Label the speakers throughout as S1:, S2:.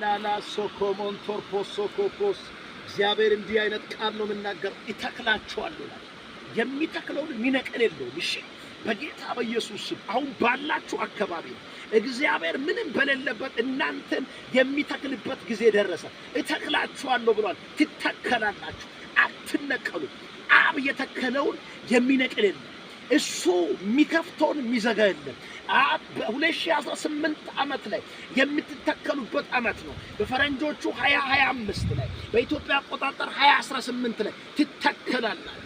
S1: ላላ ሶኮሞን ቶርፖሶኮፖስ። እግዚአብሔር እንዲህ አይነት ቃል ነው የምናገረው። ይተክላችኋል ይላል። የሚተክለውን የሚነቅል የለውም። እሺ፣ በጌታ በኢየሱስ ስም አሁን ባላችሁ አካባቢ እግዚአብሔር ምንም በሌለበት እናንተን የሚተክልበት ጊዜ ደረሰ። እተክላችኋለሁ ብሏል። ትተከላላችሁ፣ አትነቀሉ። አብ የተከለውን የሚነቅል የለም። እሱ የሚከፍተውን የሚዘጋ የለም። አብ በ2018 ዓመት ላይ የምትተከሉበት ዓመት ነው። በፈረንጆቹ 2025 ላይ፣ በኢትዮጵያ አቆጣጠር 2018 ላይ ትተከላላችሁ።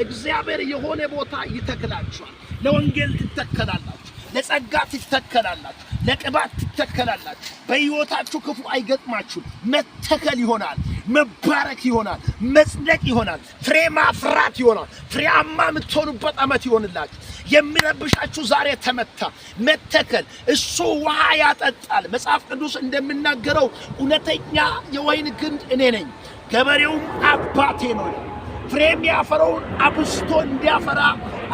S1: እግዚአብሔር የሆነ ቦታ ይተክላችኋል። ለወንጌል ትተከላላችሁ፣ ለጸጋ ትተከላላችሁ፣ ለቅባት ትተከላላችሁ። በሕይወታችሁ ክፉ አይገጥማችሁም። መተከል ይሆናል፣ መባረክ ይሆናል፣ መጽደቅ ይሆናል፣ ፍሬ ማፍራት ይሆናል። ፍሬያማ የምትሆኑበት ዓመት ይሆንላችሁ። የሚረብሻችሁ ዛሬ ተመታ። መተከል፣ እሱ ውሃ ያጠጣል። መጽሐፍ ቅዱስ እንደሚናገረው እውነተኛ የወይን ግንድ እኔ ነኝ፣ ገበሬውም አባቴ ነው ይላል። ፍሬ የሚያፈራውን አብዝቶ እንዲያፈራ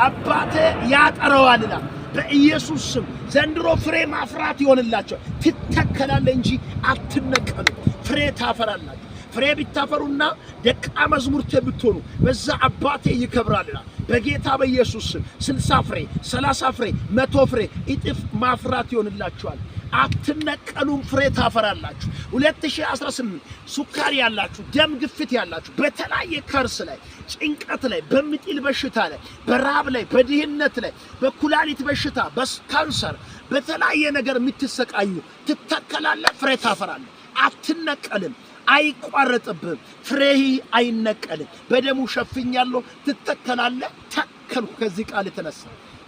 S1: አባቴ ያጠረዋል ይላል። በኢየሱስ ስም ዘንድሮ ፍሬ ማፍራት ይሆንላችኋል። ትተከላለህ እንጂ አትነቀሉ። ፍሬ ታፈራላችሁ። ፍሬ ብታፈሩና ደቀ መዛሙርቴ ብትሆኑ በዛ አባቴ ይከብራል ይላል። በጌታ በኢየሱስ ስም 60 ፍሬ፣ 30 ፍሬ፣ 100 ፍሬ እጥፍ ማፍራት ይሆንላችኋል። አትነቀሉም፣ ፍሬ ታፈራላችሁ። 2018 ስኳር ያላችሁ፣ ደም ግፊት ያላችሁ፣ በተለያየ curse ላይ፣ ጭንቀት ላይ፣ በሚጥል በሽታ ላይ፣ በራብ ላይ፣ በድህነት ላይ፣ በኩላሊት በሽታ፣ በካንሰር፣ በተለያየ ነገር የምትሰቃዩ ትተከላለህ፣ ፍሬ ታፈራለህ። አትነቀልም፣ አይቋረጥብህም። ፍሬህ አይነቀልም። በደሙ ሸፍኛለሁ። ትተከላለህ። ተከልኩ። ከዚህ ቃል የተነሳ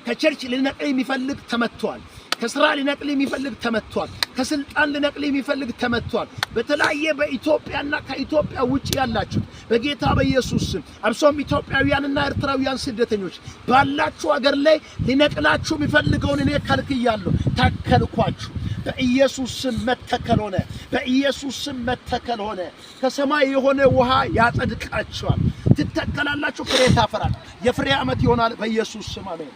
S1: ከ church ሊነቅል የሚፈልግ ተመቷል። ከስራ ሊነቅል የሚፈልግ ተመቷል። ከስልጣን ሊነቅል የሚፈልግ ተመቷል። በተለያየ በኢትዮጵያና ከኢትዮጵያ ውጭ ያላችሁት በጌታ በኢየሱስ ስም፣ አብሶም ኢትዮጵያውያንና ኤርትራውያን ስደተኞች ባላችሁ አገር ላይ ሊነቅላችሁ የሚፈልገውን እኔ ከልክያለሁ። ተከልኳችሁ። በኢየሱስ ስም መተከል ሆነ። በኢየሱስ ስም መተከል ሆነ። ከሰማይ የሆነ ውሃ ያጸድቃችኋል። ትተከላላችሁ፣ ፍሬ ታፈራል። የፍሬ ዓመት ይሆናል። በኢየሱስ ስም አሜን።